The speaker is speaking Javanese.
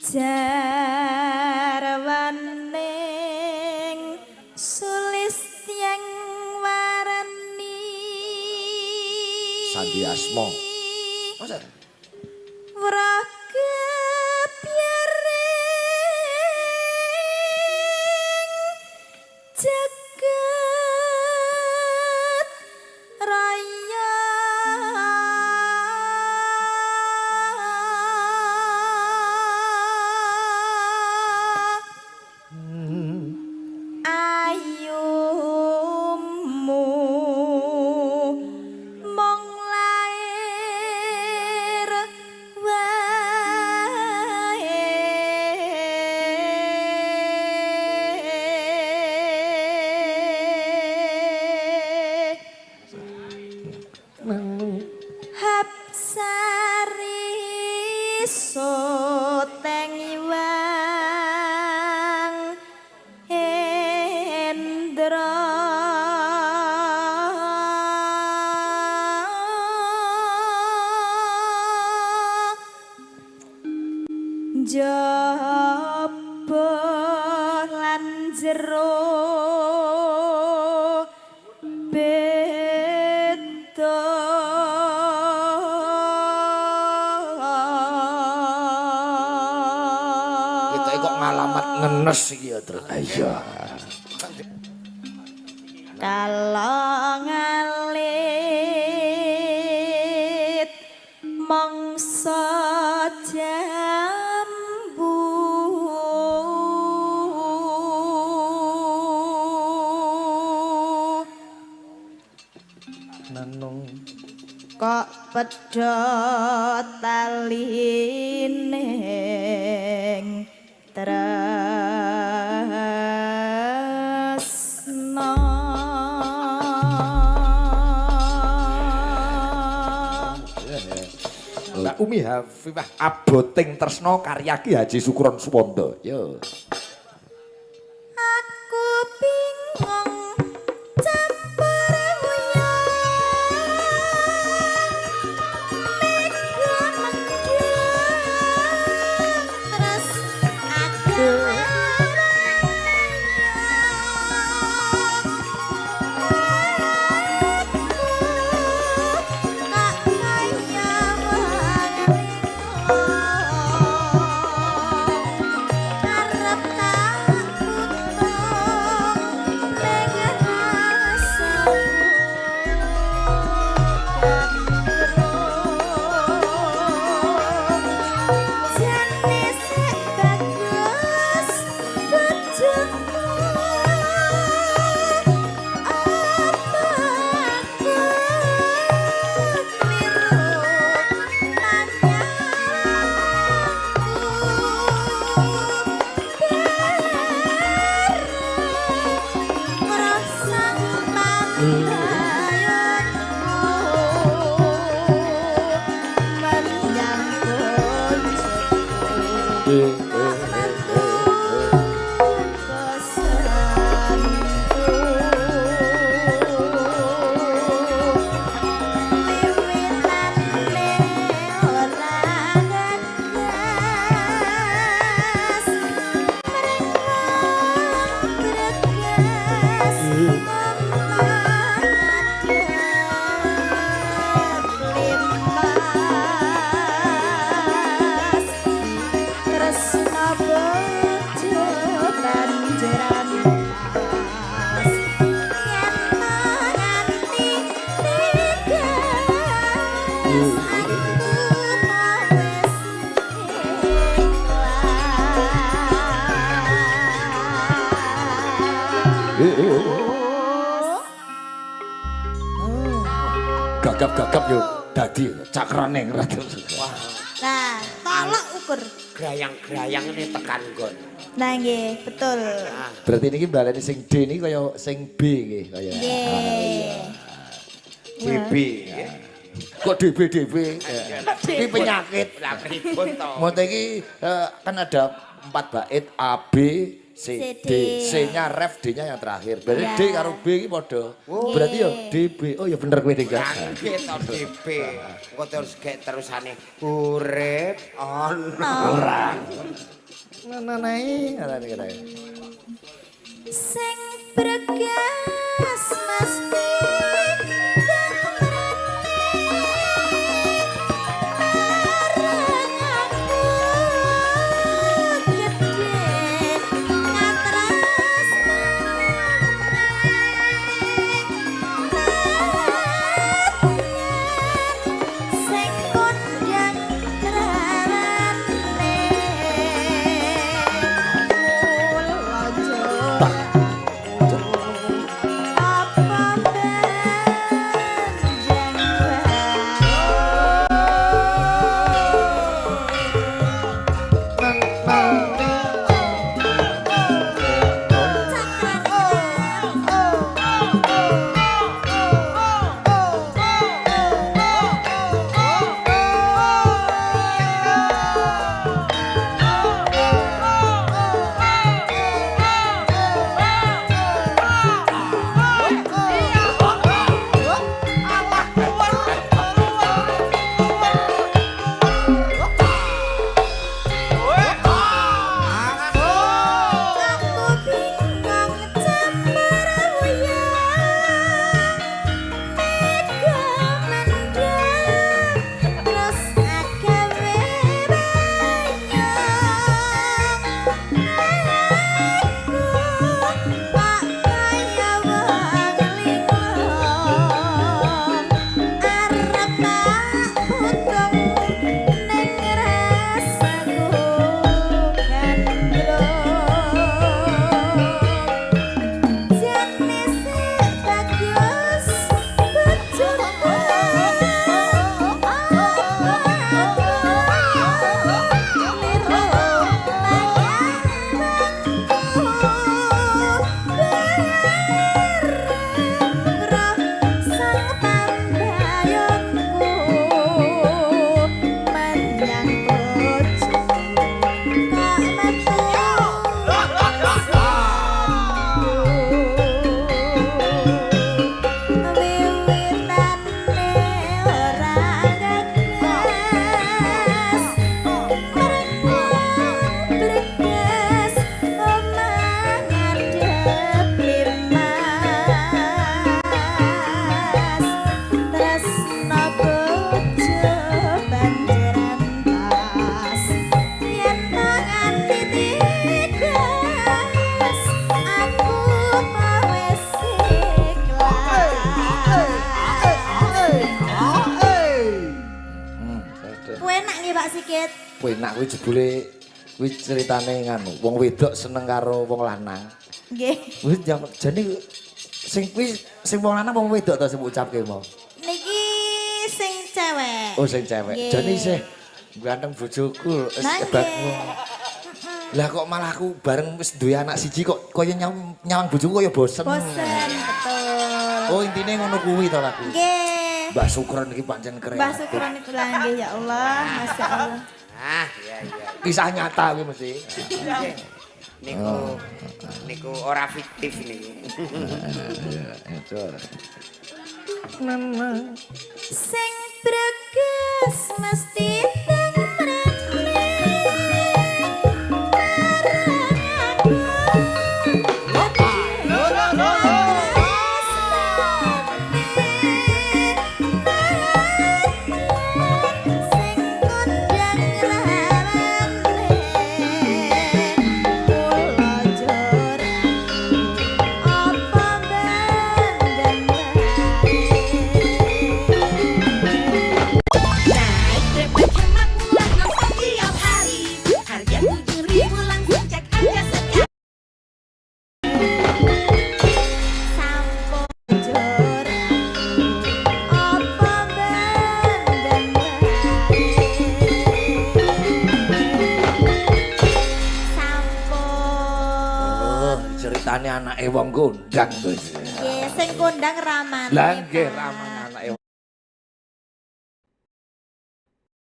Jarwaning sulistyang warani Sandi Asmo. Masa? Wraga biaring jagat raya. Ayumu mung lair wae. Hapsari soteng iwang Endra jaba lan jero beda. Kita kok ngalamat ngenes iki ya, Tru. Iya. Kalau ngalit mangsa jambu Nanung kok pedhot talining tresna. Mbak Umi Hafifah Aboting Tresna karya Ki Haji Sukron Suwondo. Yo. Aku bingung campur wuyung mega mendung terus agak kok kaya wong arep tak putung ning rasaku gandrung. Jane sik bagus bojoku, apa aku kliru manyangku ngrasang pantayonku menyang bojoku kok metu pesanku wiwitane ora ngegas mring wong bregas madhep limas tresna bojo banjuran pas yen nganti tegas aku mau wis ikhlas. Gagap-gagap yo dadi cakrane ngratus. Nah, tolak ukur. Grayang-grayang ini tekan nggon. Nah, nggih, betul. Nah, Berarti niki baleni sing D niki kaya sing B nggih kaya. Nggih. DB. Kok DB DB? Ini penyakit. Lah pripun to? Monte iki kan ada 4 bait A B C C, D. D. C-nya ref, D-nya yang terakhir. Berarti Ya. D karo B iki padha. Berarti ya D B. Oh ya bener kowe Ding. Lah nggih to DB. Engko terus gek terusane urip ana. Ora. Nanai, ngarane kene. Sing bregas mesti teng mrene marang aku gedhe katresnane, sing kondang ramane mula Tak. Apa benjang wae. Aku bingung cemberuyang mega mendang terus agawe banyang, aku pak kaya wong linglung arep tak putung ning rasaku gandrung. Jane sik bagus bojoku, apa niru pacaranku bareng sang tambayonku menyang bojo kok metu. Wiwitane ora gagas mergo bregas omah ngadep limas, tresno bojo banjur entas yen tangan ditigas aku wis ikhlas. Enak nggih, Pak Sigit. Penak kuwi jebule kuwi ceritane nganu, wong wedok seneng karo wong lanang. Nggih. Kuwi jane sing kuwi sing wong lanang wong wedok to sing mbok ucapke mau? Niki sing cewek. Oh, sing cewek. Nggih. Jane isih ganteng bojoku wis Lah, hebat. nggih. Lah kok malah aku bareng wis duwe anak siji kok kaya nyawang, nyawang bojoku kaya bosen. Bosen, betul. Oh, intine ngono kuwi to lagu. Nggih. Mbah Sukron iki pancen keren. Mbah Sukron iku lah nggih, ya Allah, Masya Allah. Ah, iya. Kisah nyata kuwi mesti. Nggih. Niku niku ora fiktif niku. Iya, itu. Sing breges mesti teng mrene marang aku sing kondang ramane kula jur apa bandang wae. Naik Grab hemat murah nonton tiap hari. Harga 7.000 langsung cek aja sekarang. Sampun jur apa bandang wae sampun. Oh, ceritane anake wong kondang to. Nggih, sing kondang ramane. Lah nggih Pak. ramane.